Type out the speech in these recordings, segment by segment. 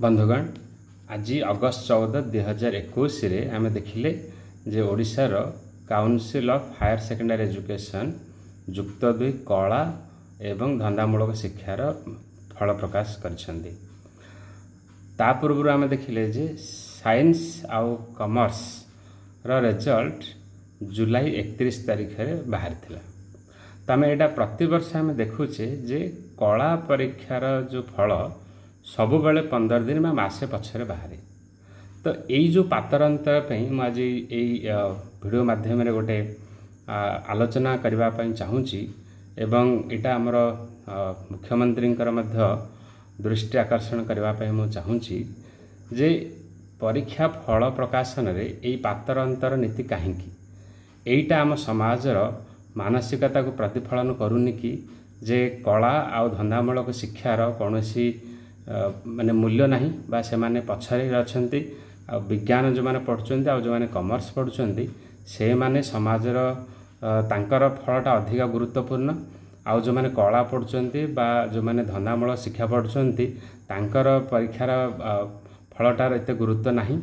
ବନ୍ଧୁଗଣ, ଆଜି ଅଗଷ୍ଟ 14 2021ରେ ଆମେ ଦେଖିଲେ ଯେ ଓଡ଼ିଶାର Council of Higher Secondary Education ଯୁକ୍ତ ଦୁଇ କଳା ଏବଂ ଧନ୍ଦାମୂଳକ ଶିକ୍ଷାର ଫଳ ପ୍ରକାଶ କରିଛନ୍ତି। ତା ପୂର୍ବରୁ ଆମେ ଦେଖିଲେ ଯେ ସାଇନ୍ସ ଆଉ କମର୍ସର ରେଜଲ୍ଟ ଜୁଲାଇ 31 ତାରିଖରେ ବାହାରିଥିଲା। ତ ଆମେ ଏଇଟା ପ୍ରତିବର୍ଷ ଆମେ ଦେଖୁଛେ ଯେ କଳା ପରୀକ୍ଷାର ଯେଉଁ ଫଳ ସବୁବେଳେ 15 ଦିନ ବା ମାସେ ପଛରେ ବାହାରେ। ତ ଏଇ ଯେଉଁ ପାତର ଅନ୍ତର ପାଇଁ ମୁଁ ଆଜି ଏଇ ଭିଡ଼ିଓ ମାଧ୍ୟମରେ ଗୋଟେ ଆଲୋଚନା କରିବା ପାଇଁ ଚାହୁଁଛି ଏବଂ ଏଇଟା ଆମର ମୁଖ୍ୟମନ୍ତ୍ରୀଙ୍କର ମଧ୍ୟ ଦୃଷ୍ଟି ଆକର୍ଷଣ କରିବା ପାଇଁ ମୁଁ ଚାହୁଁଛି ଯେ ପରୀକ୍ଷା ଫଳ ପ୍ରକାଶନରେ ଏଇ ପାତର ଅନ୍ତର ନୀତି କାହିଁକି? ଏଇଟା ଆମ ସମାଜର ମାନସିକତାକୁ ପ୍ରତିଫଳନ କରୁନି କି ଯେ କଳା ଆଉ ଧନ୍ଦାମୂଳକ ଶିକ୍ଷାର କୌଣସି ମାନେ ମୂଲ୍ୟ ନାହିଁ ବା ସେମାନେ ପଛରେ ଅଛନ୍ତି, ଆଉ ବିଜ୍ଞାନ ଯେଉଁମାନେ ପଢ଼ୁଛନ୍ତି ଆଉ ଯେଉଁମାନେ କମର୍ସ ପଢ଼ୁଛନ୍ତି, ସେମାନେ ସମାଜର ତାଙ୍କର ଫଳଟା ଅଧିକ ଗୁରୁତ୍ୱପୂର୍ଣ୍ଣ, ଆଉ ଯେଉଁମାନେ କଳା ପଢ଼ୁଛନ୍ତି ବା ଯେଉଁମାନେ ଧନ୍ଦାମୂଳକ ଶିକ୍ଷା ପଢ଼ୁଛନ୍ତି, ତାଙ୍କର ପରୀକ୍ଷାର ଫଳଟାର ଏତେ ଗୁରୁତ୍ୱ ନାହିଁ?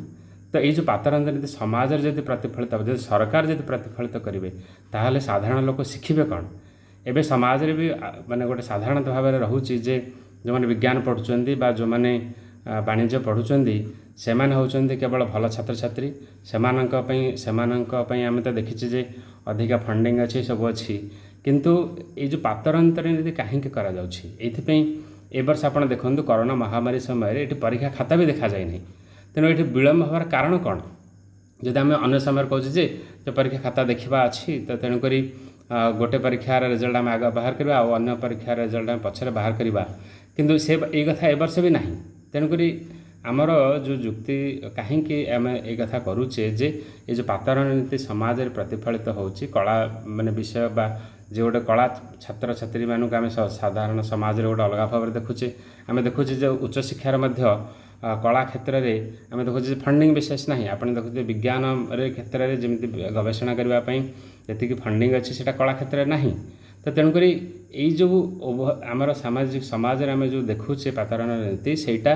ତ ଏଇ ଯେଉଁ ପାତର ନୀତି ସମାଜରେ ଯଦି ପ୍ରତିଫଳିତ ହେବ, ଯଦି ସରକାର ଯଦି ପ୍ରତିଫଳିତ କରିବେ, ତାହେଲେ ସାଧାରଣ ଲୋକ ଶିଖିବେ କ'ଣ? ଏବେ ସମାଜରେ ବି ମାନେ ଗୋଟେ ସାଧାରଣତଃ ଭାବରେ ରହୁଛି ଯେ ଯେଉଁମାନେ ବିଜ୍ଞାନ ପଢ଼ୁଛନ୍ତି ବା ଯେଉଁମାନେ ବାଣିଜ୍ୟ ପଢ଼ୁଛନ୍ତି, ସେମାନେ ହେଉଛନ୍ତି କେବଳ ଭଲ ଛାତ୍ରଛାତ୍ରୀ। ସେମାନଙ୍କ ପାଇଁ ଆମେ ତ ଦେଖିଛେ ଯେ ଅଧିକା ଫଣ୍ଡିଙ୍ଗ ଅଛି, ସବୁ ଅଛି। କିନ୍ତୁ ଏଇ ଯେଉଁ ପାତର ଅନ୍ତର ନୀତି କାହିଁକି କରାଯାଉଛି? ଏଇଥିପାଇଁ ଏ ବର୍ଷ ଆପଣ ଦେଖନ୍ତୁ, କରୋନା ମହାମାରୀ ସମୟରେ ଏଠି ପରୀକ୍ଷା ଖାତା ବି ଦେଖାଯାଇ ନାହିଁ। ତେଣୁ ଏଠି ବିଳମ୍ବ ହେବାର କାରଣ କ'ଣ? ଯଦି ଆମେ ଅନ୍ୟ ସମୟରେ କହୁଛେ ଯେ ପରୀକ୍ଷା ଖାତା ଦେଖିବା ଅଛି, ତ ତେଣୁକରି ଗୋଟେ ପରୀକ୍ଷାର ରେଜଲ୍ଟ ଆମେ ଆଗ ବାହାର କରିବା ଆଉ ଅନ୍ୟ ପରୀକ୍ଷାର ରେଜଲ୍ଟ ଆମେ ପଛରେ ବାହାର କରିବା, କିନ୍ତୁ ସେ ଏଇ କଥା ଏ ବର୍ଷ ବି ନାହିଁ। ତେଣୁକରି ଆମର ଯେଉଁ ଯୁକ୍ତି, କାହିଁକି ଆମେ ଏଇ କଥା କରୁଛେ ଯେ ଏ ଯେଉଁ ପାତର ନୀତି ସମାଜରେ ପ୍ରତିଫଳିତ ହେଉଛି, କଳା ମାନେ ବିଷୟ ବା ଯେ ଗୋଟେ କଳା ଛାତ୍ରଛାତ୍ରୀମାନଙ୍କୁ ଆମେ ସାଧାରଣ ସମାଜରେ ଗୋଟେ ଅଲଗା ଭାବରେ ଦେଖୁଛେ। ଆମେ ଦେଖୁଛେ ଯେ ଉଚ୍ଚଶିକ୍ଷାର ମଧ୍ୟ କଳା କ୍ଷେତ୍ରରେ ଆମେ ଦେଖୁଛେ ଯେ ଫଣ୍ଡିଙ୍ଗ ବିଶେଷ ନାହିଁ। ଆପଣ ଦେଖୁଥିବେ, ବିଜ୍ଞାନରେ କ୍ଷେତ୍ରରେ ଯେମିତି ଗବେଷଣା କରିବା ପାଇଁ ଯେତିକି ଫଣ୍ଡିଙ୍ଗ ଅଛି, ସେଇଟା କଳା କ୍ଷେତ୍ରରେ ନାହିଁ। ତ ତେଣୁକରି ଏଇ ଯେଉଁ ଆମର ସାମାଜିକ ସମାଜରେ ଆମେ ଯେଉଁ ଦେଖୁଛେ ପାତର ନୀତି, ସେଇଟା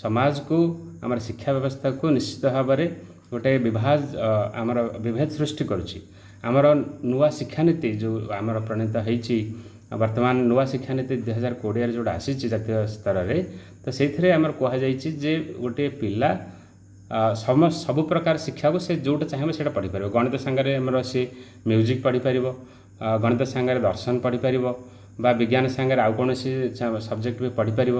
ସମାଜକୁ, ଆମର ଶିକ୍ଷା ବ୍ୟବସ୍ଥାକୁ ନିଶ୍ଚିତ ଭାବରେ ଗୋଟେ ଆମର ବିଭେଦ ସୃଷ୍ଟି କରୁଛି। ଆମର ନୂଆ ଶିକ୍ଷାନୀତି ଯେଉଁ ଆମର ପ୍ରଣୀତ ହେଇଛି, ବର୍ତ୍ତମାନ ନୂଆ ଶିକ୍ଷାନୀତି 2020ରେ ଯେଉଁଟା ଆସିଛି ଜାତୀୟ ସ୍ତରରେ, ତ ସେଇଥିରେ ଆମର କୁହାଯାଇଛି ଯେ ଗୋଟିଏ ପିଲା ସବୁ ପ୍ରକାର ଶିକ୍ଷାକୁ ସେ ଯେଉଁଟା ଚାହିଁବ ସେଇଟା ପଢ଼ିପାରିବ। ଗଣିତ ସାଙ୍ଗରେ ଆମର ସେ ମ୍ୟୁଜିକ୍ ପଢ଼ିପାରିବ, ଗଣିତ ସାଙ୍ଗରେ ଦର୍ଶନ ପଢ଼ିପାରିବ ବା ବିଜ୍ଞାନ ସାଙ୍ଗରେ ଆଉ କୌଣସି ସବଜେକ୍ଟ ବି ପଢ଼ିପାରିବ।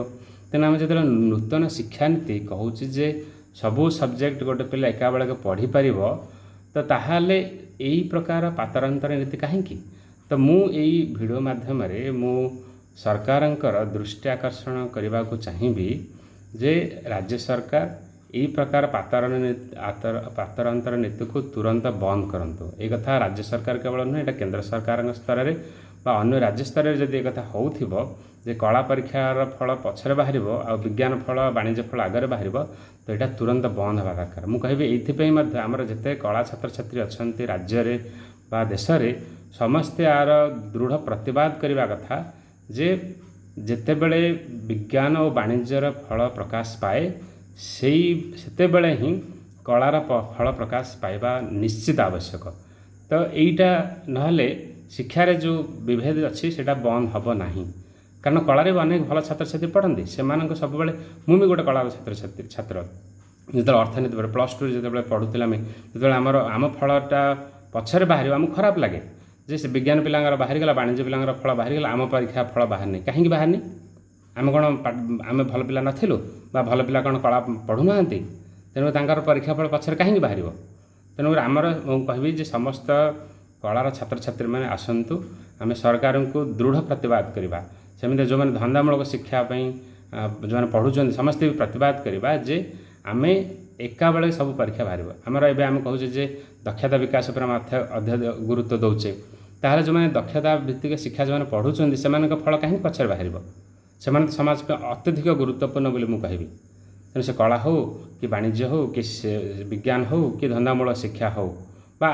ତେଣୁ ଆମେ ଯେତେବେଳେ ନୂତନ ଶିକ୍ଷାନୀତି କହୁଛି ଯେ ସବୁ ସବଜେକ୍ଟ ଗୋଟେ ପିଲା ଏକାବେଳକେ ପଢ଼ିପାରିବ, ତ ତାହେଲେ ଏଇ ପ୍ରକାର ପାତରାନ୍ତର ନୀତି କାହିଁକି? ତ ମୁଁ ଏଇ ଭିଡ଼ିଓ ମାଧ୍ୟମରେ ମୁଁ ସରକାରଙ୍କର ଦୃଷ୍ଟି ଆକର୍ଷଣ କରିବାକୁ ଚାହିଁବି ଯେ ରାଜ୍ୟ ସରକାର ଏଇ ପ୍ରକାର ପାତର ଅନ୍ତର ନୀତିକୁ ତୁରନ୍ତ ବନ୍ଦ କରନ୍ତୁ। ଏଇ କଥା ରାଜ୍ୟ ସରକାର କେବଳ ନୁହେଁ, ଏଇଟା କେନ୍ଦ୍ର ସରକାରଙ୍କ ସ୍ତରରେ ବା ଅନ୍ୟ ରାଜ୍ୟ ସ୍ତରରେ ଯଦି ଏ କଥା ହେଉଥିବ ଯେ କଳା ପରୀକ୍ଷାର ଫଳ ପଛରେ ବାହାରିବ ଆଉ ବିଜ୍ଞାନ ଫଳ, ବାଣିଜ୍ୟ ଫଳ ଆଗରେ ବାହାରିବ, ତ ଏଇଟା ତୁରନ୍ତ ବନ୍ଦ ହେବା ଦରକାର। ମୁଁ କହିବି, ଏଇଥିପାଇଁ ମଧ୍ୟ ଆମର ଯେତେ କଳା ଛାତ୍ରଛାତ୍ରୀ ଅଛନ୍ତି ରାଜ୍ୟରେ ବା ଦେଶରେ, ସମସ୍ତେ ଏହାର ଦୃଢ଼ ପ୍ରତିବାଦ କରିବା କଥା ଯେ ଯେତେବେଳେ ବିଜ୍ଞାନ ଓ ବାଣିଜ୍ୟର ଫଳ ପ୍ରକାଶ ପାଏ, ସେଇ ସେତେବେଳେ ହିଁ କଳାର ଫଳ ପ୍ରକାଶ ପାଇବା ନିଶ୍ଚିତ ଆବଶ୍ୟକ। ତ ଏଇଟା ନହେଲେ ଶିକ୍ଷାରେ ଯେଉଁ ବିଭେଦ ଅଛି, ସେଇଟା ବନ୍ଦ ହେବ ନାହିଁ। କାରଣ କଳାରେ ବି ଅନେକ ଭଲ ଛାତ୍ରଛାତ୍ରୀ ପଢ଼ନ୍ତି। ସେମାନଙ୍କ ସବୁବେଳେ, ମୁଁ ବି ଗୋଟେ କଳାର ଛାତ୍ରଛାତ୍ରୀ ଛାତ୍ର। ଯେତେବେଳେ ଅର୍ଥନୀତି ପରେ +2 ଯେତେବେଳେ ପଢ଼ୁଥିଲେ ଆମେ, ଯେତେବେଳେ ଆମର ଆମ ଫଳଟା ପଛରେ ବାହାରିବ, ଆମକୁ ଖରାପ ଲାଗେ ଯେ ସେ ବିଜ୍ଞାନ ପିଲାଙ୍କର ବାହାରିଗଲା, ବାଣିଜ୍ୟ ପିଲାଙ୍କର ଫଳ ବାହାରିଗଲା, ଆମ ପରୀକ୍ଷା ଫଳ ବାହାରିନି। କାହିଁକି ବାହାରିନି? ଆମେ କ'ଣ ଆମେ ଭଲ ପିଲା ନଥିଲୁ ବା ଭଲ ପିଲା କ'ଣ କଳା ପଢ଼ୁନାହାନ୍ତି? ତେଣୁ ତାଙ୍କର ପରୀକ୍ଷା ଫଳ ପଛରେ କାହିଁକି ବାହାରିବ? ତେଣୁକରି ଆମର ମୁଁ କହିବି ଯେ ସମସ୍ତ କଳାର ଛାତ୍ରଛାତ୍ରୀମାନେ ଆସନ୍ତୁ, ଆମେ ସରକାରଙ୍କୁ ଦୃଢ଼ ପ୍ରତିବାଦ କରିବା। ସେମିତି ଯେଉଁମାନେ ଧନ୍ଦାମୂଳକ ଶିକ୍ଷା ପାଇଁ ଯେଉଁମାନେ ପଢ଼ୁଛନ୍ତି, ସମସ୍ତେ ବି ପ୍ରତିବାଦ କରିବା ଯେ ଆମେ ଏକାବେଳେ ସବୁ ପରୀକ୍ଷା ବାହାରିବ। ଆମର ଏବେ ଆମେ କହୁଛେ ଯେ ଦକ୍ଷତା ବିକାଶ ଉପରେ ଆମେ ଅଧିକ ଗୁରୁତ୍ୱ ଦେଉଛେ। ତାହେଲେ ଯେଉଁମାନେ ଦକ୍ଷତା ଭିତ୍ତିକ ଶିକ୍ଷା ଯେଉଁମାନେ ପଢ଼ୁଛନ୍ତି, ସେମାନଙ୍କ ଫଳ କାହିଁକି ପଛରେ ବାହାରିବ? ସେମାନେ ତ ସମାଜ ପାଇଁ ଅତ୍ୟଧିକ ଗୁରୁତ୍ୱପୂର୍ଣ୍ଣ ବୋଲି ମୁଁ କହିବି। ତେଣୁ ସେ କଳା ହେଉ କି ବାଣିଜ୍ୟ ହେଉ କି ସେ ବିଜ୍ଞାନ ହେଉ କି ଧନ୍ଦାମୂଳକ ଶିକ୍ଷା ହେଉ ବା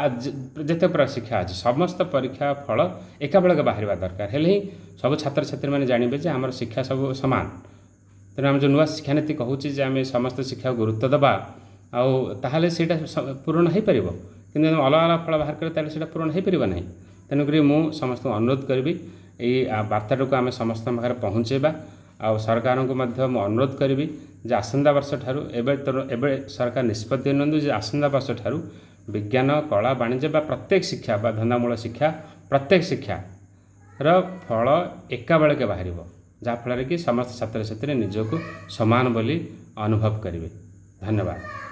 ଯେତେ ପ୍ରକାର ଶିକ୍ଷା ଅଛି, ସମସ୍ତ ପରୀକ୍ଷା ଫଳ ଏକାବେଳକେ ବାହାରିବା ଦରକାର। ହେଲେ ହିଁ ସବୁ ଛାତ୍ରଛାତ୍ରୀମାନେ ଜାଣିବେ ଯେ ଆମର ଶିକ୍ଷା ସବୁ ସମାନ। ତେଣୁ ଆମେ ଯେଉଁ ନୂଆ ଶିକ୍ଷାନୀତି କହୁଛେ ଯେ ଆମେ ସମସ୍ତ ଶିକ୍ଷାକୁ ଗୁରୁତ୍ୱ ଦେବା, ଆଉ ତାହେଲେ ସେଇଟା ପୂରଣ ହୋଇପାରିବ। କିନ୍ତୁ ଅଲଗା ଅଲଗା ଫଳ ବାହାର କରିବା, ତାହେଲେ ସେଇଟା ପୂରଣ ହୋଇପାରିବ ନାହିଁ। ତେଣୁକରି ମୁଁ ସମସ୍ତଙ୍କୁ ଅନୁରୋଧ କରିବି, ଏଇ ବାର୍ତ୍ତାଟିକୁ ଆମେ ସମସ୍ତଙ୍କ ପାଖରେ ପହଞ୍ଚାଇବା। ଆଉ ସରକାରଙ୍କୁ ମଧ୍ୟ ମୁଁ ଅନୁରୋଧ କରିବି ଯେ ଆସନ୍ତା ବର୍ଷ ଠାରୁ, ଏବେ ଏବେ ସରକାର ନିଷ୍ପତ୍ତି ନିଅନ୍ତୁ ଯେ ଆସନ୍ତା ବର୍ଷ ଠାରୁ ବିଜ୍ଞାନ, କଳା, ବାଣିଜ୍ୟ ବା ପ୍ରତ୍ୟେକ ଶିକ୍ଷା ବା ଧନ୍ଦାମୂଳକ ଶିକ୍ଷା, ପ୍ରତ୍ୟେକ ଶିକ୍ଷାର ଫଳ ଏକାବେଳକେ ବାହାରିବ, ଯାହାଫଳରେ କି ସମସ୍ତ ଛାତ୍ରଛାତ୍ରୀ ନିଜକୁ ସମାନ ବୋଲି ଅନୁଭବ କରିବେ। ଧନ୍ୟବାଦ।